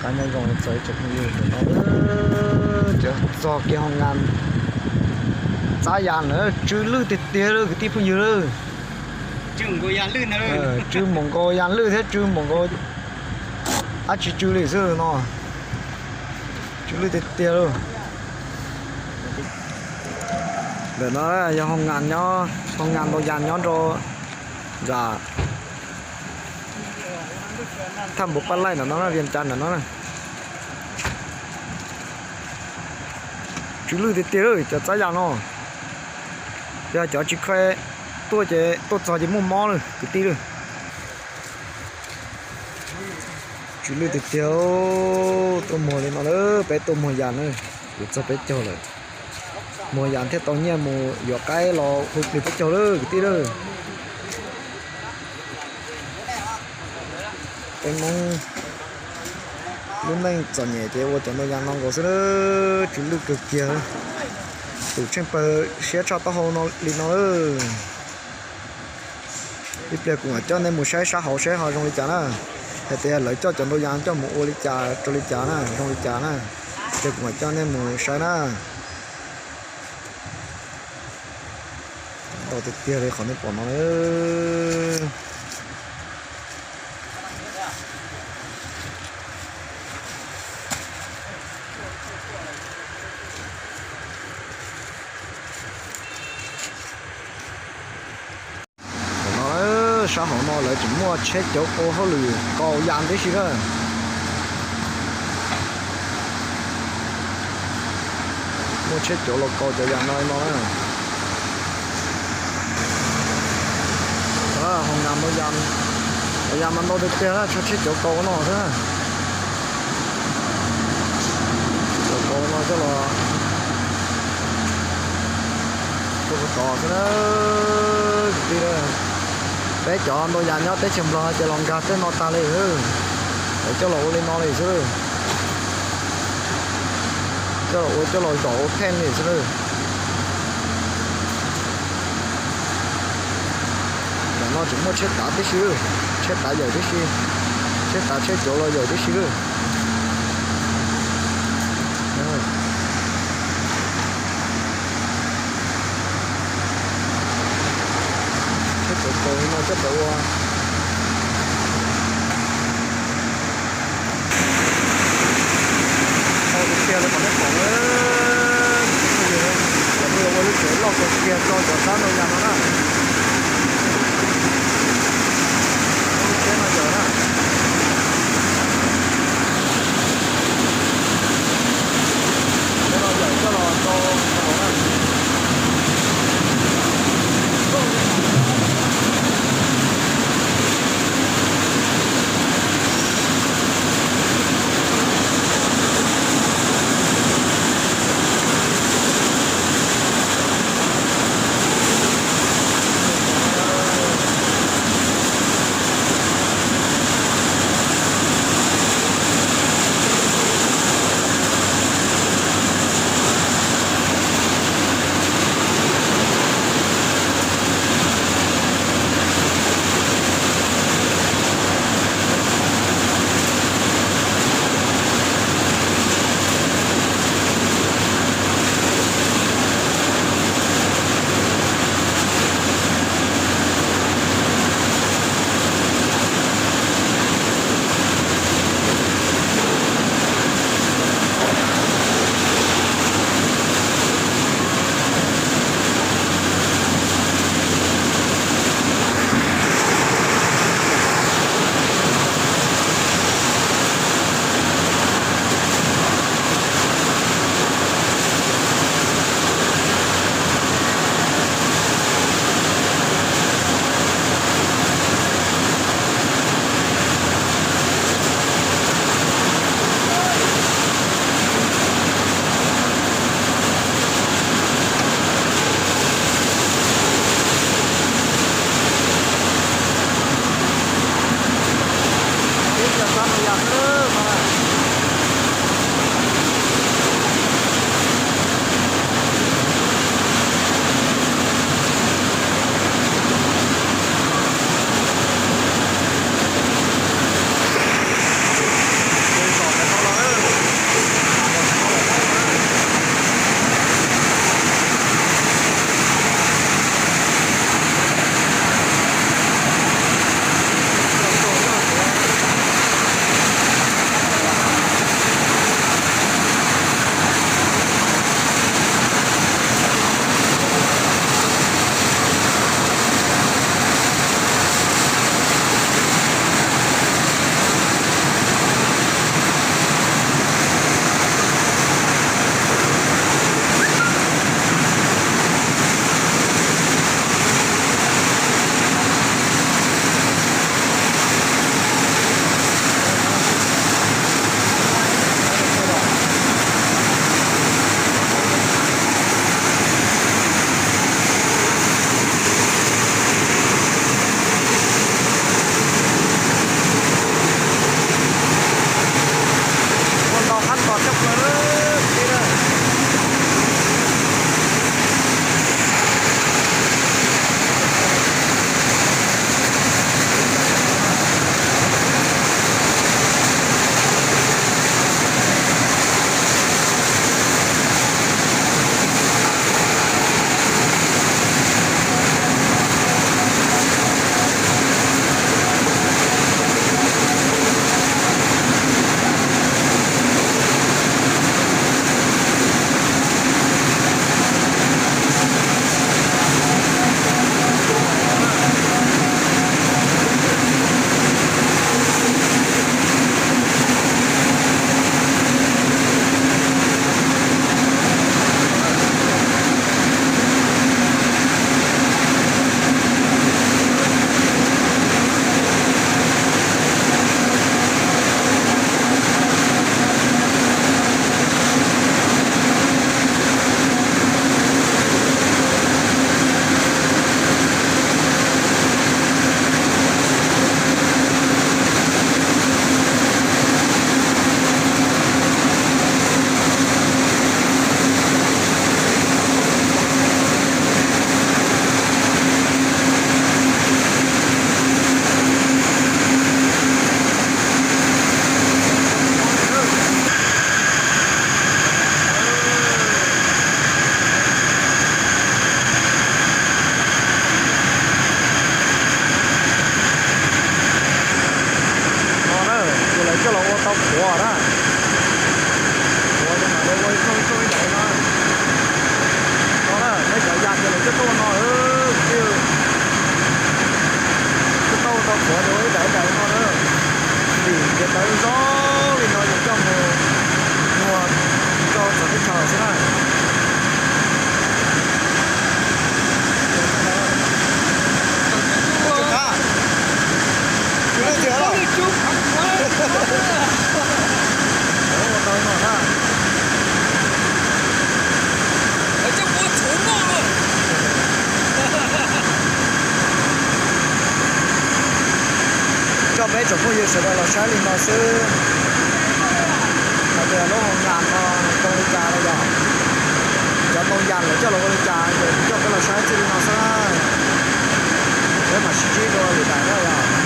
Qab nyob zoo txog ib tsoom phooj ywg, ntawm no ces txog kiag hoo nkas txab yas na, tsw lwj tiag tiag lawm kwv tij phooj ywg lawm. Tsw npaum nkaus yas lwj thiab tsw npaum nkaus dab tsi tsw li xwb no. Tsw lwj tiag tiag lawm. Ntawm no yog hoo nkas nyob, hoo nkas ntau yas nyob rau nram thaj npuas paj laij ntawm no, Vias Cas ntawm no. Tsw lwj tiag tiag lawm cov txab yas no. Yog cov tsis kha tuaj ces tuaj txog ces muaj mob lawm kwv tij lawm. Tsw lwj tiag tiag. Tuaj muag li no lawm, peb tuaj muag yas na. Kuv txog peb caug lawm. Muag yas thiaj tau nyiaj mus yuav qaib los hu plig peb caug lawm kwv tij lawm. Peb Hmoob lub neej txom nyem ces ua cov ntau yas no nkaus xwb, tsw lwj kawg kiag. Tus tsheej pawg siab tshaj taub hau no li no lawm. Ib pliag kuv mam coj nej mus saib sab hauv seb ho zoo li cas na. Hais tias lawv coj cov ntau yas coj mus ua li cas rau li cas na, zoo li cas na. Ib pliag kuv mam coj nej mus saib na. Ntau tiag tiag li qhov nej pom no. Thaum no sab hauv no lawv tseem muaj tsheb cauv ua hauj lwm kaus yas tib si na. Muaj tsheb cauv los kaus cov yas no no na. Hoo nkas ntau yas, yas mas ntau tiag tiag na, tshuav tsheb cauv kaus no xwb na. Tsheb cauv kaus no coj los tua tod xwb na. Kwv tij, peb cov ntau yas nyob teb chaws Nplog ces los nkag tej no tag li. Lawv coj los ua li no li xwb. Coj los ua coj los zaum ua pheej li xwb. Ntawm no tseem muaj tsheb tav tib si, tsheb tav yawm tib si, tsheb tav tsheb cauv los yawm tib si lawm. Tsheb cauv kaus no coj pem ua. Ntau tiag tiag li qhov nej pom na. Lawv kuj yuav ua lub tsev loj kawg kiag rau cov sab ntau yas no na. Lub tsheb no yawm na. Tsheb no yawm coj los rau no na. Quav na, quav ces mam li ua ib rooj ib rooj ib daim no. No na, peb cov ya ces lawv coj tuaj no, coj tuaj tau quav ces ua ib daim ib daim no na. Vim ntiav tawv zoo li no ces coj mus muag rau txawv teb chaws xwb na. Coj peb tsoom phooj ywg sawv daws los saib li no xwb. Hais tias lub hoo yas no zoo li cas los yog cov ntoo yas lawv coj los ua li cas ces kuv coj peb los saib txij li no xwb. Peb mam sib ntsib dua lwm daim na yog.